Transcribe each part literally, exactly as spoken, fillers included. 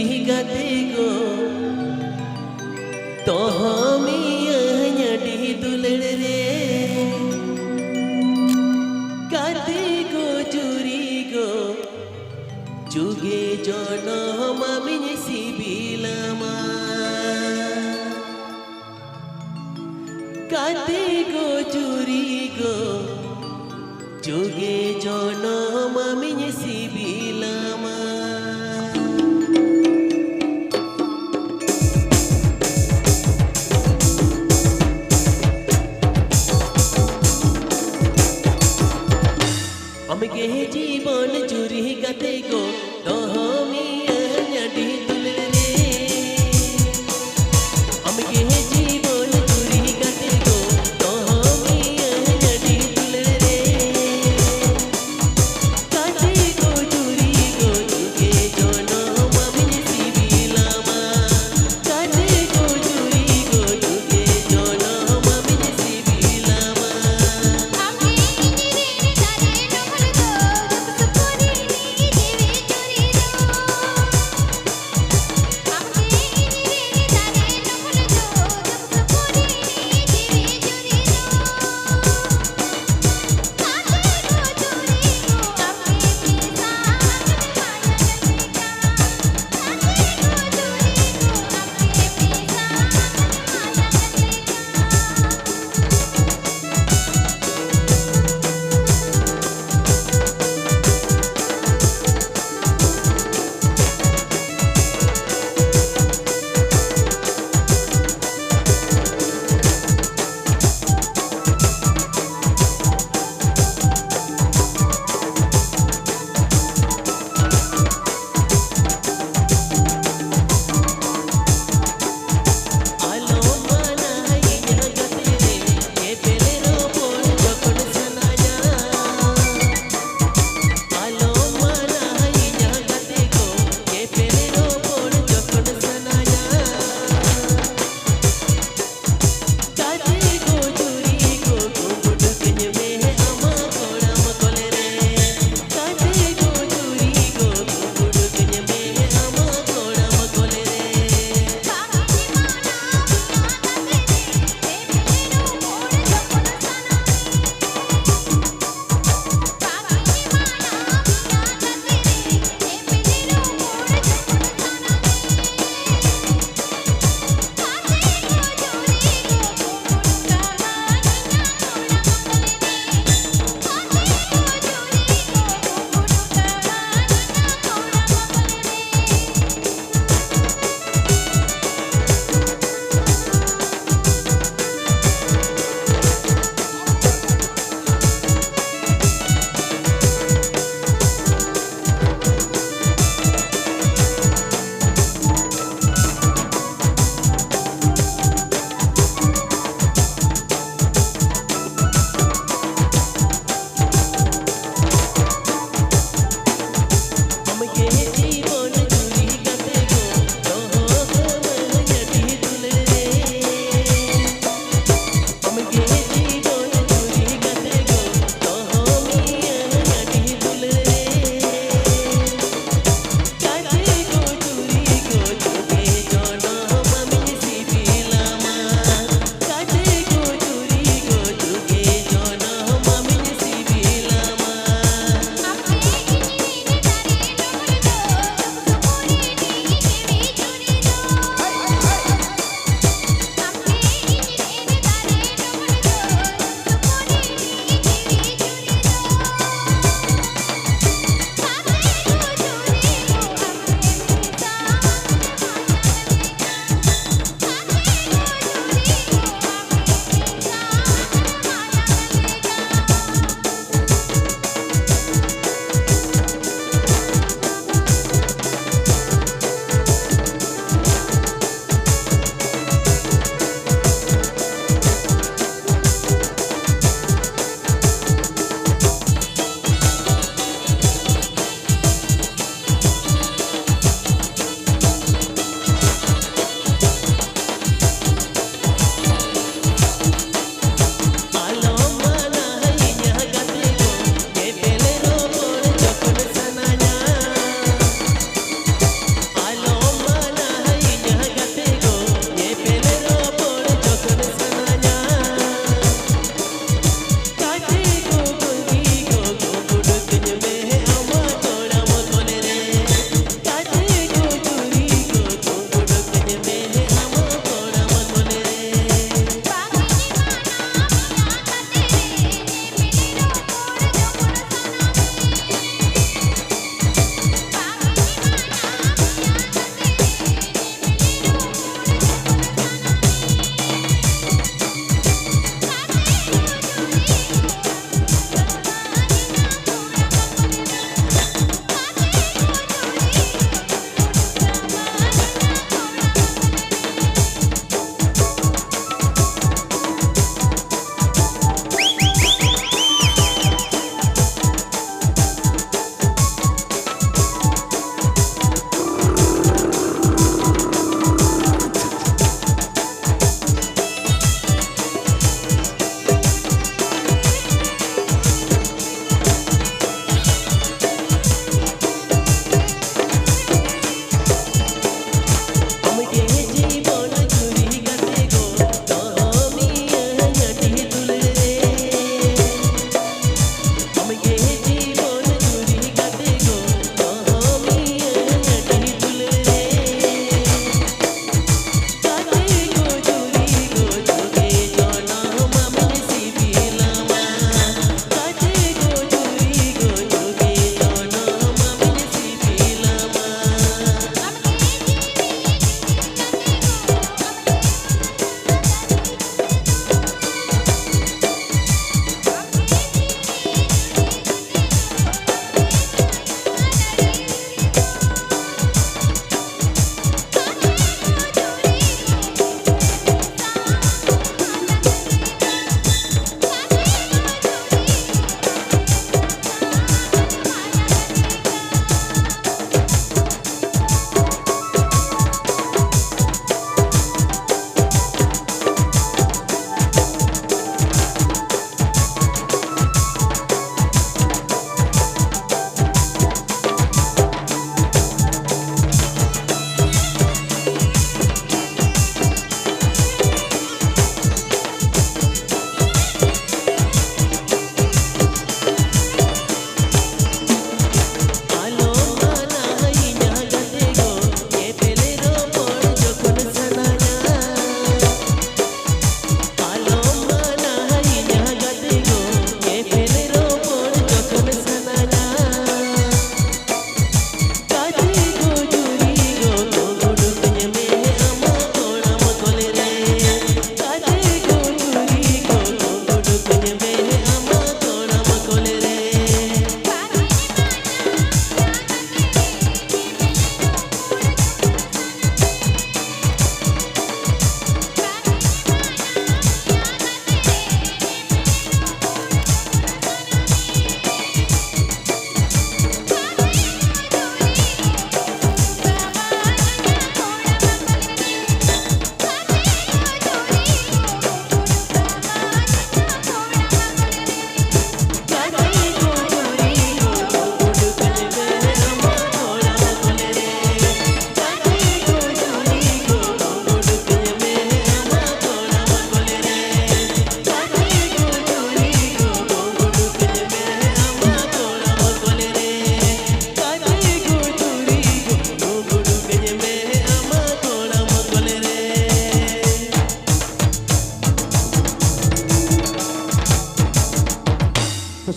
ᱜᱟᱛᱮ ᱠᱚ, ᱫᱚᱦᱚ ᱢᱤᱭᱟᱹᱧ ᱟᱹᱰᱤ ᱫᱩᱞᱟᱹᱲ ᱨᱮ᱾ ᱜᱟᱛᱮ ᱠᱚ ᱡᱩᱨᱤ ᱠᱚ, ᱡᱩᱜᱮ ᱡᱚᱱᱚᱢ ᱟᱢᱤᱧ ᱥᱤᱵᱤᱞᱟᱢᱟ᱾ ᱜᱟᱛᱮ ᱠᱚ ᱡᱩᱨᱤ ᱠᱚ, ᱡᱩᱜᱮ ᱡᱚᱱᱚᱢ ᱟᱢᱤᱧ ᱥᱤᱵᱤᱞᱟᱢᱟ᱾ ᱟᱢᱜᱮ ᱡᱤᱵᱚᱱ ᱡᱩᱨᱤ ᱜᱟᱛᱮ ᱠᱚ, ᱫᱚᱦᱚ ᱢᱤᱭᱟᱹᱧ ᱟᱹᱰᱤ ᱫᱩᱞᱟᱹᱲ ᱨᱮ᱾ ᱟᱢᱜᱮ ᱡᱤᱵᱚᱱ ᱡᱩᱨᱤ ᱜᱟᱛᱮ ᱠᱚ, ᱫᱚᱦᱚ ᱢᱤᱭᱟᱹᱧ ᱟᱹᱰᱤ ᱫᱩᱞᱟᱹᱲ ᱨᱮ᱾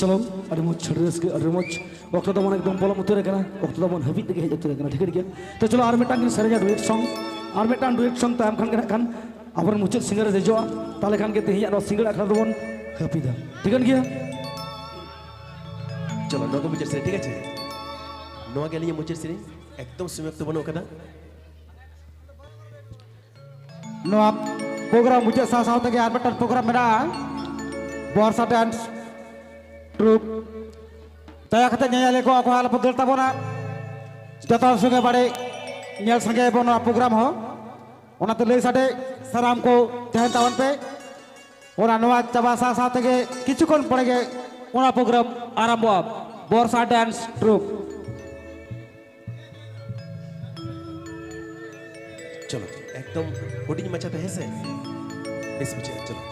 ᱪᱚᱞᱚ, ᱟᱹᱰᱤ ᱢᱚᱡᱽ, ᱟᱹᱰᱤ ᱨᱟᱹᱥᱠᱟᱹ, ᱟᱹᱰᱤ ᱢᱚᱡᱽ᱾ ᱚᱠᱛᱚ ᱫᱚ ᱢᱟᱱᱮ ᱮᱠᱫᱚᱢ ᱯᱚᱞᱚᱢ ᱩᱛᱟᱹᱨ ᱟᱠᱟᱱᱟ, ᱚᱠᱛᱚ ᱫᱚ ᱵᱚᱱ ᱦᱟᱹᱯᱤᱫ ᱛᱮᱜᱮ ᱦᱮᱡ ᱩᱛᱟᱹᱨ ᱟᱠᱟᱱᱟ, ᱴᱷᱤᱠᱟᱹᱱ ᱜᱮᱭᱟ᱾ ᱛᱚ ᱪᱚᱞᱚ, ᱟᱨ ᱢᱤᱫᱴᱟᱝ ᱜᱮ ᱥᱮᱨᱮᱧᱟ ᱰᱩᱭᱮᱴ ᱥᱚᱝ, ᱟᱨ ᱢᱤᱫᱴᱟᱝ ᱰᱩᱭᱮᱴ ᱥᱚᱝ ᱛᱟᱭᱚᱢ ᱠᱷᱟᱱ ᱜᱮ ᱱᱟᱜ ᱠᱷᱟᱱ ᱟᱵᱚᱨᱮᱱ ᱢᱩᱪᱟᱹᱫ ᱥᱤᱝᱜᱟᱨ ᱮ ᱫᱮᱡᱚᱜᱼᱟ᱾ ᱛᱟᱦᱚᱞᱮ ᱠᱷᱟᱱ ᱜᱮ ᱛᱮᱦᱮᱧᱟᱜ ᱱᱚᱣᱟ ᱥᱤᱸᱜᱟᱹᱲ ᱟᱠᱷᱲᱟ ᱫᱚᱵᱚᱱ ᱦᱟᱹᱯᱤᱫᱟ, ᱴᱷᱤᱠᱟᱹᱱ ᱜᱮᱭᱟ᱾ ᱪᱚᱞᱚ, ᱱᱚᱣᱟ ᱜᱮ ᱢᱩᱪᱟᱹᱫ ᱥᱮᱨᱮᱧ, ᱴᱷᱤᱠ ᱟᱪᱷᱮ? ᱱᱚᱣᱟ ᱜᱮ ᱟᱹᱞᱤᱧᱟᱜ ᱢᱩᱪᱟᱹᱫ ᱥᱮᱨᱮᱧ, ᱮᱠᱫᱚᱢ ᱥᱚᱢᱚᱭ ᱚᱠᱛᱚ ᱵᱟᱹᱱᱩᱜ ᱟᱠᱟᱫᱟ᱾ ᱱᱚᱣᱟ ᱯᱨᱳᱜᱨᱟᱢ ᱢᱩᱪᱟᱹᱫ ᱥᱟᱶ ᱥᱟᱶ ᱛᱮᱜᱮ ᱟᱨ ᱢᱤᱫᱴᱟᱝ ᱯᱨᱳᱜᱨᱟᱢ ᱢᱮᱱᱟᱜᱼᱟ, ᱵᱚᱨᱥᱟ ᱰᱮᱱᱥ ᱴᱨᱩᱯ᱾ ᱫᱟᱭᱟ ᱠᱟᱛᱮ ᱧᱮᱧᱮᱞᱤᱭᱟᱹ ᱠᱚ ᱟᱠᱚ ᱟᱞᱚᱯᱮ ᱫᱟᱹᱲ ᱛᱟᱵᱚᱱᱟ, ᱡᱚᱛᱚ ᱦᱚᱲ ᱥᱚᱸᱜᱮ ᱵᱟᱲᱮ ᱧᱮᱞ ᱥᱟᱸᱜᱮᱭᱟᱵᱚᱱ ᱱᱚᱣᱟ ᱯᱨᱳᱜᱨᱟᱢ ᱦᱚᱸ᱾ ᱚᱱᱟᱛᱮ ᱞᱟᱹᱭ ᱥᱟᱰᱮ ᱥᱟᱱᱟᱢ ᱠᱚ ᱛᱟᱦᱮᱱ ᱛᱟᱵᱚᱱ ᱯᱮ᱾ ᱚᱱᱟ ᱱᱚᱣᱟ ᱪᱟᱵᱟ ᱥᱟᱶ ᱥᱟᱶ ᱛᱮᱜᱮ ᱠᱤᱪᱷᱩ ᱠᱷᱚᱱ ᱯᱚᱨᱮ ᱜᱮ ᱚᱱᱟ ᱯᱨᱳᱜᱨᱟᱢ ᱟᱨᱟᱢᱵᱷᱚᱜᱼᱟ, ᱵᱚᱨᱥᱟ ᱰᱮᱱᱥ ᱴᱨᱩᱯ᱾ ᱪᱚᱞᱚ, ᱮᱠᱫᱚᱢ ᱦᱩᱰᱤᱧ ᱢᱟᱪᱷᱟ ᱛᱮ, ᱦᱮᱸ ᱥᱮ? ᱵᱮᱥ ᱵᱩᱡᱷᱟᱹᱜᱼᱟ, ᱪᱚᱞᱚ᱾